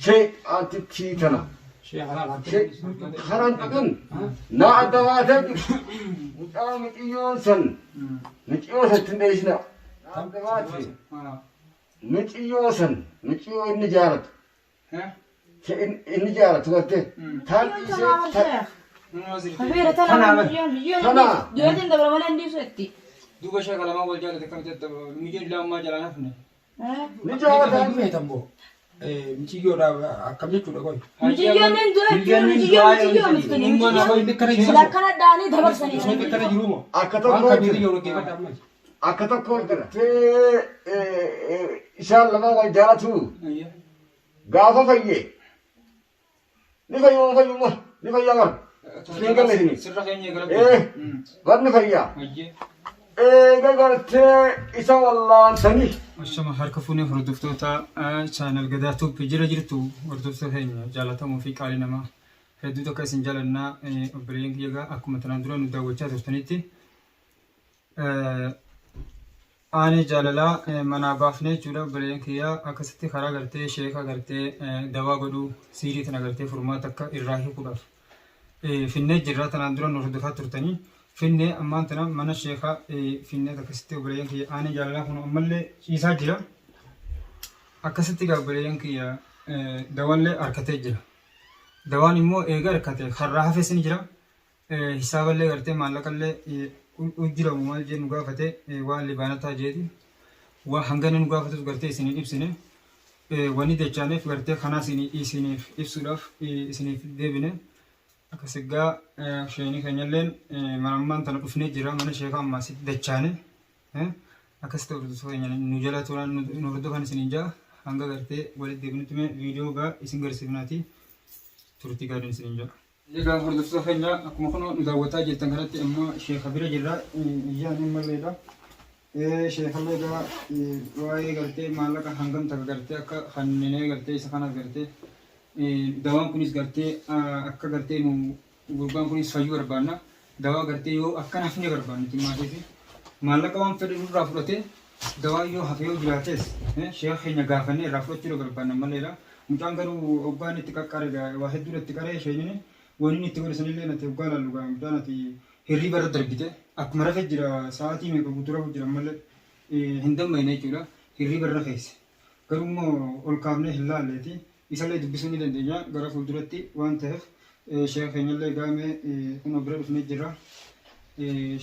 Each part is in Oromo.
Sheexaantittii tana. Karaan dhaqan naa adda baatee jirti. Mucaa miciyyoon san miciyyoo san ittiin dheessina. Naa adda baate miciyyoo san miciyyoo inni jaalatu. Inni jaalatu gartee. Taan dhiisee Kabeera tana biyyoon Tana. du'eetiin dabra malee hin dhiisu itti. Duuba sheeka lamaa wal jaalate akkamitti adda mijoon lammaa jalaan hafne. Ni jaalata. Feetan boo miciyyoodha akkam jechuudha qoy. Miciyyoon hin du'e jechuun miciyyoon miciyyoo miti tuni miciyyoon sila akkana dha'anii dabarsanii. Isheen akkana jiru moo? Akka Waan tokko kabiirri jira. yoo dhaggeeffadha ammas. Akka tokko gartee isaan lamaan wal jaalatu gaafa fayye ni fayyuma fayyuma ni fayyaa bara. Isin galle isin. Sirra keenya gara Bar ni fayyaa. Eega gartee isa wallaansanii. Ashama harka fuunee hordoftoota chaanal Gadaa Tuuppii jira jirtu hordoftoota keenya jaallatamoo fi qaalii namaa hedduu takka isin jaalannaa obboleeyyan kiyya egaa akkuma tanaan dura nu daawwachaa turtanitti Aanee jaalalaa manaa baafnee jechuudha obboleeyyan kiyya akkasitti karaa gartee sheeka gartee dawaa godhuu siirii tana gartee furmaata akka irraa hiikuudhaaf finnee jirra tanaan dura nu hordofaa turtanii finnee ammaan tana mana sheeka finnee akkasitti obboleeyyan kiyya aanee jaalalaa kun ammallee ciisaa jira akkasitti gaa obboleeyyan kiyya dawallee harkatee jira dawaan immoo eega harkate karraa hafes ni jira Hisaaballee gartee maallaqallee ujjiramu maal jee nu gaafate waan libaanataa jeeti. Waa hangana nu gaafatus gartee isin hin ibsine. Wani dachaaneef gartee kanaas isiniif ibsuudhaaf isiniif deebine. Akkasiggaa sheenii keenyalleen manammaan tana dhufnee jira mana sheekaa ammaa asitti dachaane. Akkasitti hordoftoota keenya nu jala turan nu hordofan isiniin jaa hanga gartee walitti deebinutti mee viidiyoo gaa isin garsiifnaati turtii gaariin isiniin jaa. Egaa hordoftoota keenya akkuma kunoo nu daawwataa jirtan kanatti amma sheeka bira jirra. Iyyaan ammalleedha. Sheekallee egaa waa'ee gartee maallaqa hangam takka gartee akka kanneenee gartee isa kanas gartee dawaan kunis gartee akka gartee nu gurbaan kunis fayyuu barbaanna. Dawaa gartee yoo akkan hafne barbaanna maatiif maallaqa waan fedhe nurraa fudhatee Dawaan yoo hafe yoo jiraates sheeka keenya gaafannee irraa fudhachuudha barbaanna maleedha. Mucaan garuu hoggaan itti qaqqare gaa waa hedduudha itti qaree isheenini waan inni itti godhe sanillee nati hoggaa laallu gaa mucaan ati hirriiba irra darbite akkuma rafe jira sa'aatii meeqa guutuu rafu jira malee hin dammayne jechuudha hirriiba irra keessa. Garuu immoo ol kaafnee hin laalleeti isallee dubbisuu ni dandeenya gara fuulduratti waan ta'eef sheeka keenyallee gaamee kunoo bira dhufnee jirra.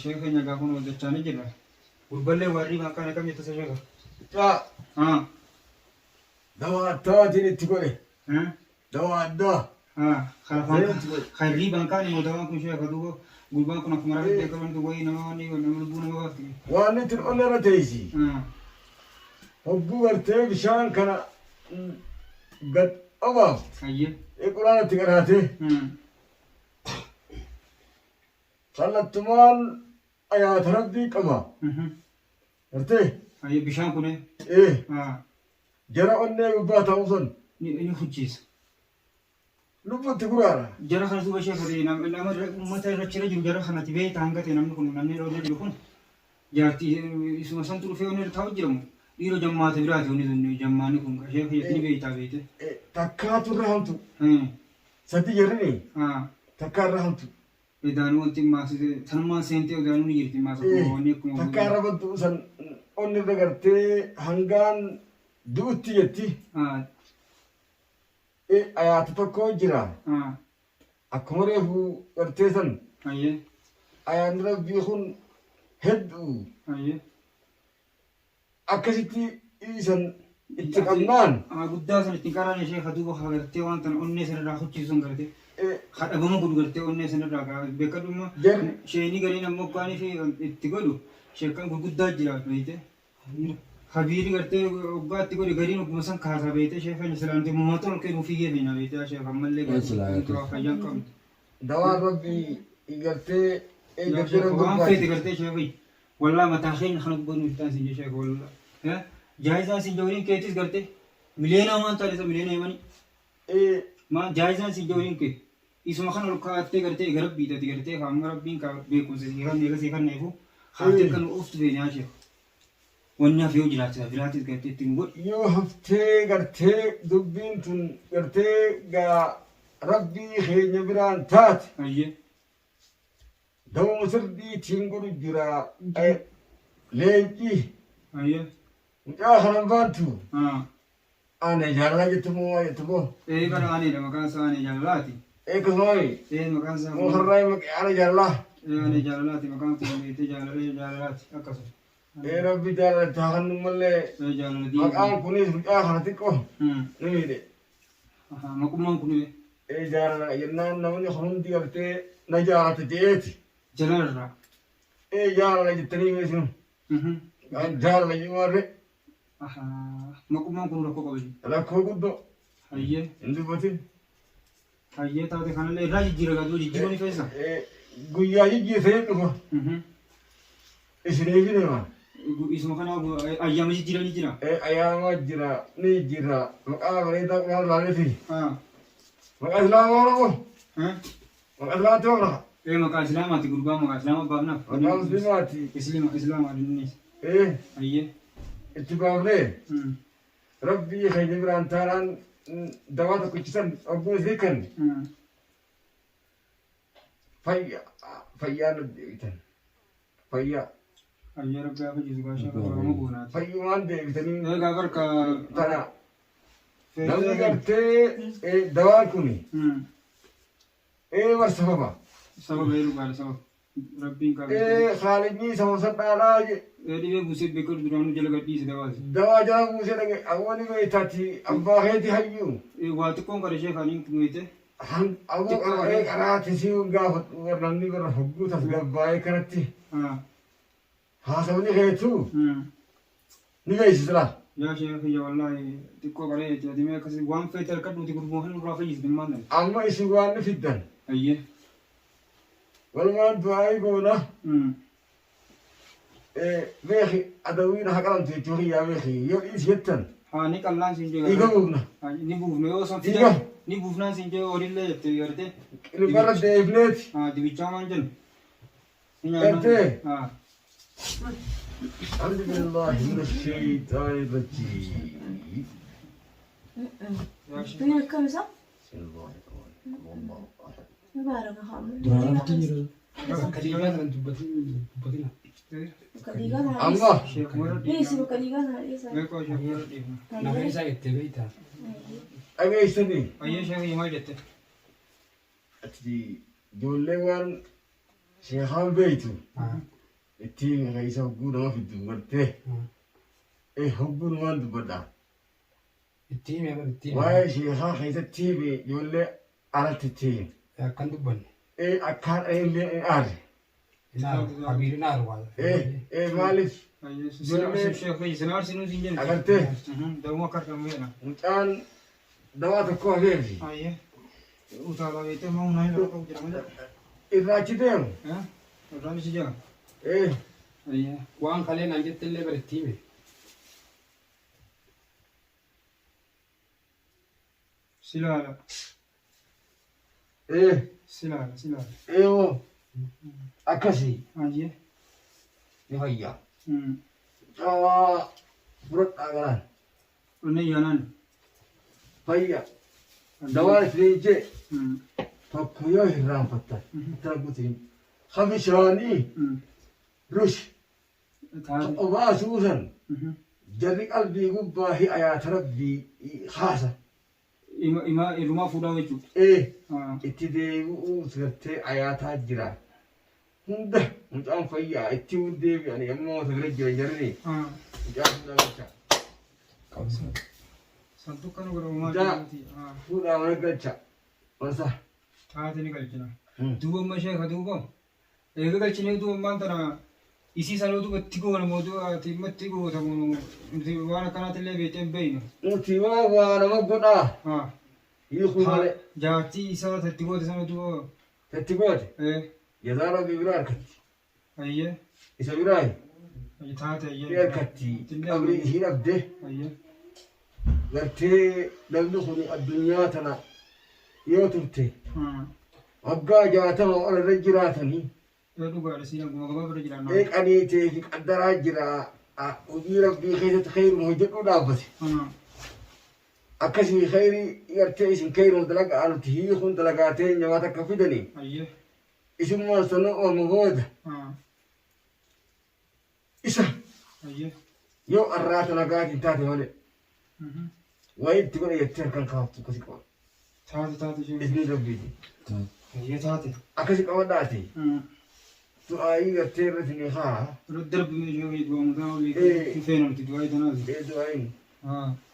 Sheeka keenya gaa kunoo dachaanii jirra. Gurballee waarrii maakkaan akkam jetta sa sheeka? Mucaa Haa. dawaa addaatiin itti godhe. Haa. Dawaa addaa. Haa. Kan Zayit itti godhe. kan riibaan kaan immoo dawaan kun sheeka duuba gurbaan kun akkuma rafee beekaman wayii nama wanni nama lubbuu nama baafti. Waan itti onnee irra teessi. Haa. Hogguu gartee bishaan kana gad obaafte. Hayyee. Quraana itti qaraatee. Kallattumaan ayaata rabbii qaba. Gartee? Hayyee bishaan kun Ee jara onnee gubbaa taa'u san ni hucciisa. Lubbutti guraara. Jara kana duuba ishee fedhe nama uummata irra chira jiru jara kanati beekta hanga ta'e namni kun namni irra jiru kun jaartii isuma santu dhufee onnee irra taa'u jiramu dhiiroo jammaata biraati onni sun jammaanni kun ishee fayyatti ni beektaa beekte. Takkaatu irra hamtu. Sadi jarrini takkaa irra hamtu. Edaanuu wanti immaa tanummaan seentee edaanuu ni jirti immaa tokko wanni akkuma Takkaa irra baddu san onni irra gartee hangaan du'utti jetti. Ayaata tokko jira. Akkuma reefu gartee san ayaanni rabbii kun hedduu akkasitti isan itti qabnaan. Haa guddaa san ittiin qaraan ishee ka duuba ka gartee waan tana onnee san irraa kuchiisu san gartee ka dhabama godhu gartee onnee san irraa ka beekadhumma sheeni gariin ammoo kaanii fi itti godhu sheekkan gurguddaa jira beeyte kabiiri gartee hoggaa itti godhe gariin hogguma san kaasaa beeyte sheeka keenya silaa nuti mata ol kennuu fiigee feena beeyte sheeka ammallee fayyaan qabnu. Dawaan rabbii gartee Yaa sheeka waan feete gartee sheeka Wallah mataa keenya kana gubbaa nuuf ta'an sin jecha wallah. Jaayizaan sin jawriin keetis garte miliyoona waan taate isa miliyoona himanii. Maa jaayizaan sin jawriin kee isuma kana ol kaa'attee gartee eega rabbii taate gartee ka amma rabbiin ka beekumsa sii kanne eega sii kanneefu kaaftee kan ooftu feene haa sheekh. Wanni hafe yoo jiraachisa biraatis gartee ittiin godhi. Yoo haftee gartee dubbiin tun gartee gaa rabbii keenya biraan taate. Ayyee. Dawuma sirbiitiin godhu jira. Leenci. Ayyee. Mucaa kanan baantu. Ana jaalala jettu moo waa jettu moo? Ee bara aneedha maqaan isaa anee jaalalaati. Ee akkasumaami. Ee maqaan isaa. Moo harraa maqaa ana jaalalaa. Ee anee jaalalaati maqaan kun beektee jaalalee jaalalaati akkasuma. Ee rabbi jaalalatti haa kennu malee. Ee jaalala diinaa. Maqaan kunis mucaa kana xiqqoo ni miidhe. Maqummaan kun. Ee jaalala jennaan namni hundi gartee na jaalata je'eeti. Jalalarraa. Ee jaalala jettanii meesinu. Jaalala jimaarre. Maqummaan kun rakkoo qaba jechuudha. Rakkoo guddoo. Hayyee. Hin dubbatin. Hayyee taate kanallee irraa jijjiira gaaduu jijjiiruu ni feesa. Guyyaa jijjiirtanii dhufa. Isiniif hima. Isuma kana ayyaama jijjiiranii jira. Ayyaama jira ni jijjiirra maqaa bareedaa quraan laaleefi. Maqaa islaamaa Oromoo. Maqaa islaamaatti maqaa. Ee maqaa islaamaati gurbaa maqaa islaamaa baafnaaf. Maqaa musliimaati. Islima islaama innis. Ee. Hayyee. Itti baafnee. Rabbii keenya biraan taanaan dawaa tokkichisan oguu isii kan fayya fayyaa nu deebitan fayyaa. Fayyaa rabbi haa fayyisu gaashaa kan Oromoo goonaati. Fayyumaan deebitanii. Egaa barka. Tana. Namni gartee dawaan kuni. Ee bar sababa. Sababa ee dhugaadha sababa. Rabbiin qabe. Ee khaalijni sababa sadhaadhaa je. Ee dhibee buusee beeku duraanuu jala gadhiise dawaasi. Dawaa jala buusee dhage awwali beeytaati abbaa keeti hayyuu. Waa xiqqoon qara ishee kaaniin beeyte. Aboo qara'ee qaraati si gaafadhu bar namni bara hogguu tasgabbaa'ee kanatti. Haasawni keetuu ni beeksisa laa. Yaa sheekha kiyya wallaahi xiqqoo qaree jechuudha. Ati mee akkasi waan feete harkadhuuti gurbuma kana nurraa fayyisi maal ta'e. Amma isin waan ni fiddan. Ayyee. Walumaan du'aa'ii goona. Beeki adawiin haa qalamtu jechuu kiyyaa beeki yoo dhiisi jettan. Haa ni qallaan siin jee. Dhiiga buufna. Ni buufna yoo san Dhiiga. fidan ni buufnaan siin jee horiillee jette gartee. Qilbarra deebifneeti. Haa dibichaa maan jennu. Gartee. أعوذ بالله من الشيطان الرجيم. Bini akkam isa? بسم الله الرحمن الرحيم. Mubaaraka haa. Duraan jiru. Bakka dhiigaa sana dubbatina. Bakka dhiigaa sana Amma dhiisi bakka dhiigaa sana dhiisa. Nama isaa jettee beektaa? dhageessanii Ayyee sheekii maal jette? ati ijoollee waan sheekaan beektu ittiin keessa hogguu nama fiddu gartee hogguun waan dubbadha. Itti himi amma itti himi. Waa'ee sheekaa keessatti himi ijoollee alatti itti himi. Akkan dubbanne. Akkaan illee hin aarre. Abiirin aaru waa. Maaliif Ijoollee siin jennu. agartee Dawuma akka argamu jedha. mucaan dawaa tokko hafeefi Ayyee. Utaalaa beektee maa humnaa hin qabu jira malee. irraa achi deemu. Irraan si jira. Ayyee. Waan kalee naan jette illee bara itti himi. Silaala. Silaala silaala. Eewoo akkasii Ayyee. ni fayyaa. Cawaa fudhadhaa galaan Onnee yaanaan. fayyaa. Dawaan isin jee tokko yoo hirraanfattan itti guutiin habishaanii rush obaa suusan jarri qalbii gubbaa hi'ayaata rabbii haasa. Ima irrumaa fuudhaa jechuudha. Itti deebi'uu gartee ayaataa jira. Hunda mucaan fayyaa itti deebi'anii amma wanta bira jiran jarri mucaan fuudhaa galcha. Santuuqa nu godhamu maal Daa fuudhaa mana galcha. Masa. Taate ni galchina. Duuba amma sheeka duuba. Eega galchinee duuba ammaan tana isii sanoo duuba itti goona mootuu ati imma itti goota waan akkanaatti illee beektee hin beeknu. Nuti waa waa nama godhaa. Hiikuu malee. Jaartii isaa itti goote sana duuba. Itti goote. Jazaa rabbii biraa harkatti. Ayyee. Isa biraa. Taate ayyee. Ni harkatti. Qabrii ishii dhabde. Ayyee. Gartee namni kun addunyaa tana yoo turte waggaa 60 ol irra jiraatanii Dhugaadha siin akkuma gabaa bira jiraanna. qaniitee fi qaddaraa jira. Hojii Rabbii keessatti kheyruma hojjedhuu dhaabbate. Akkasii kheyrii gartee isin kheyruma dalagaa nuti hiikuun dalagaa teenya waan takka fidanii. Isummaan sanuu ooma booda isa yoo arraata nagaatiin taate malee wayitti godhe jettee harkaan kaaftu akkasi qaba. Taate taate isheen. Izni Rabbiiti. Ayyee taate. Akkasi qabadhaati. Du'aayii gartee irratti ni kaa. Irratti darbimee ishee du'aa mutaa beeku. Feena nuti du'aa tanaati. Ee du'aayiin.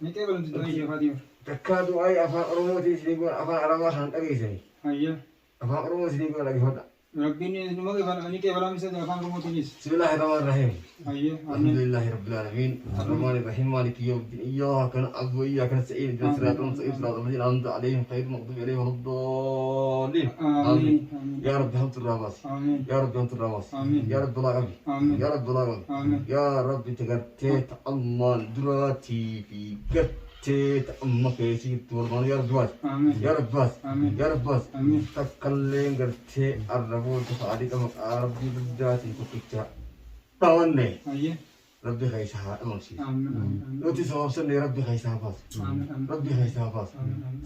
Ni qeebalamti du'aa ishee faatii. Takkaa du'aayii afaan Oromootiin isinii godhan afaan Arabaa kan dhageessanii. Ayyee. Afaan Oromoo isinii godhan dhaggeeffadha. Rabbiin numa qeebala ni qeebalaam isa afaan Oromootiinis. بسم الله الرحمن الرحيم. Ayyee. الحمد لله رب العالمين الرحمن الرحيم مالك يوم الدين إياك نعبد وإياك نستعين اهدنا الصراط المستقيم صراط الذين أنعمت عليهم غير المغضوب عليهم ولا الضالين. آمين. يا رب حمد الراباس. آمين. يا رب حمد الراباس. آمين. يا رب لا غبي. آمين. يا رب لا غبي. آمين. يا رب تقرتيت أمان دراتي في قرتيت أما كيسي تورمان يا رب باس. آمين. يا رب باس. آمين. يا رب باس. آمين. تكلم قرتي الربوت فعليك ربي بداتي كنت طاوني Ayyee. ربي خيسها أمشي. آمين. نوتي صواب سني ربي خيسها باس. آمين. ربي خيسها باس.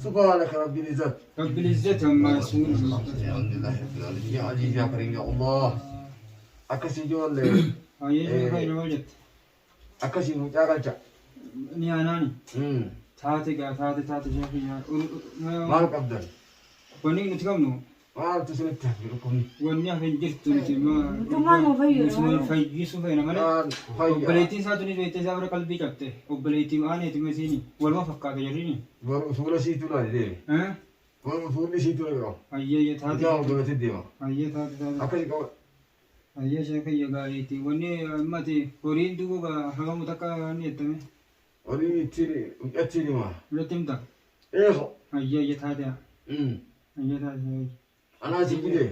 سبحانك ربي العزة. رب العزة عما يصفون. الحمد لله رب العالمين يا عزيز يا كريم يا الله. أكسي جول Ayyee sheekha ilma jette. أكسي مجاكلتا. Ni aanaani. Taate gaa taate taate sheekha. ما قبل Wanni nuti qabnu ما تسلت لكم. wanni hafe hin jirtu nuti. Mootummaan nu fayyadu. Fayyisuu feena malee. Obboleettiin isaa tunis beektee isaa bira qalbii cabte. Obboleettii aaneeti masiini. Waluma fakkaata jirrini. وصولة سيتولا دي وصولة سيتولا Ayyee taate. يا ولد ديما. Ayyee taate taate. أكسي قبل Ayyee sheekha gaariiti. Wanni ammati horiin duuba gaa hagamu takka ni jettame. ولي تيري أتيري ما. Irratti himta. إيه. Ayyee taate. Ayyee taate. أنا سيدي.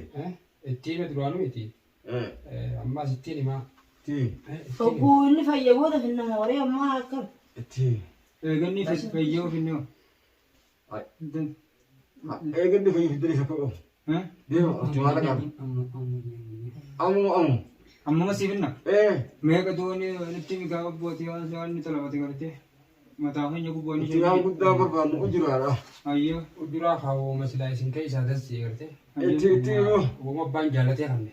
Ittiin hime duraanuu miti. إيه. Ammaas ittiin himaa. تي. Hogguu inni fayya booda finnama horii ammaa akkam. تي. Eeganni fayyoo finnoo. إيه قد في في دريس كله. ديما أنت قبل. أمو أمو. Ammuma si finna. إيه. Meeqa duuni nutti migaa abbootii waan waan inni talabate gartee mataa keenya gubboonni أنت ما قد بربان أجرا. Ayyee. Ujuraa kaawwama silaa isin keessaa dasii gartee. إنت إنت Uuma abbaan jaalatee kanne.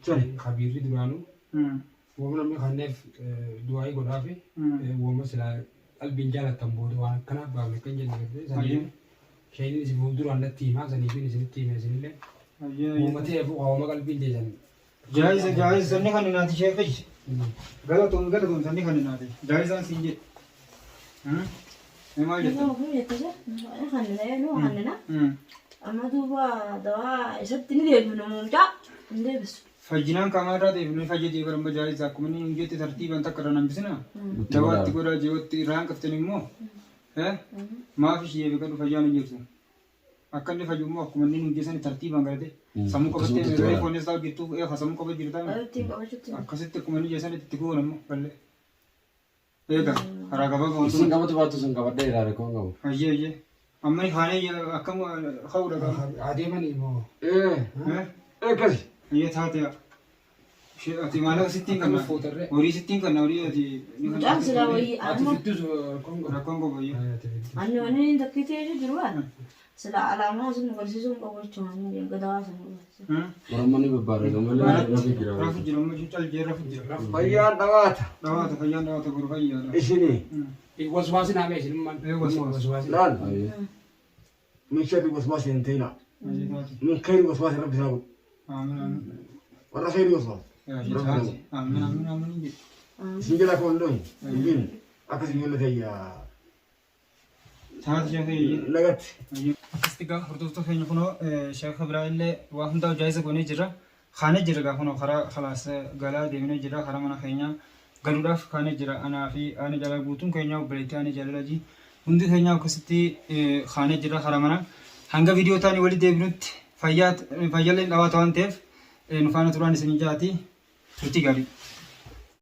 سوري. Kabiirri duraanuu uuma namni kanneef du'aayii godhaa fi uuma silaa qalbiin jaalattan booda waan akkanaaf baafne kan jenne gartee saniif isheen isin fuulduraan natti himaa saniifin isinitti hime isinillee uuma ta'eef uuma qalbiin jeesan. Jaayisa jaayisa sanni kan naati sheekhi. Galatoon galatoon sanni kan naati. Jaayisaan siin jedhe. Maal jetta? Nama kun jette se nu kannina. Amma duuba dawaa isatti ni deebinu mucaa hin deebisu. Fayyinaan qaamaa irraa deebinee fayyadee baramba jaayisa akkuma inni hin jette tartiibaan takka irra nambisina. Dawaatti godhaa jirutti irraa hanqaftan immoo maaf ishee beekadu fayyaan hin jirtu. Akka inni fayyu immoo akkuma inni hin jeessan tartiibaan galate sammuu qabattee reefu inni isaa jirtu sammuu qabatee jirta. Ittiin qabachuutti. Akkasitti akkuma inni jeessan itti goon ammoo ballee. Eega karaa gabaabaa Isin qabatu baattu sun qabadhee ilaale koon qabu. Ayyee ayyee. Amma ni kaanee akkam ka'uudha qaba. Adeemanii moo إيه. إيه كذي. Ayyee taate ati maallaqa sittiin akkamiin kanna fuutarree? horii sittiin kanna horii ati Mucaan silaa wayii Ati amma fiddus rakkoon qabu. rakkoon qabu ayyee. Ati fiddus. anni wanni inni takkitee jiru waan silaa alaamaa sun agarsiisuu hin qabu jechuudha inni dawaa sana agarsiisa. Mormonni babbareedu malee rafi jira. Rafu jira amma cal jee rafu jira. فيان دوات. Dhawaata fayyaan dhawaata boru fayyaadha. إيشني. Waswaasi naamee isin maal? Waswaas. Waswaasi. لال. من شر وسواس انتينا. Ayyee taate. من خير وسواس ربي سنقول. Aamin aamin. ولا خير وسواس. Ayyee taate. Aamin aamin aamin jedhe. سنجلا كون لون. يجين. أكسي يقول لك يا. Taate sheekha ayyee. لقت. Akkasitti gaa hordoftoota keenya kunoo sheekha biraa illee waa hundaa jaayisa goonee jirra. Kaanee jirra gaa kunoo karaa khalaas galaa deemnee jirra karaa mana keenyaa galuudhaaf kaanee jira. Anaa fi aana jaalala guutuun keenya obboleettii aana jaalala ji hundi keenya akkasitti kaanee jirra karaa mana. Hanga viidiyoo taanii walitti deebinutti fayyaa fayyaaleen dhawaata waan ta'eef nu faana turaan isin jaati turtii gaarii.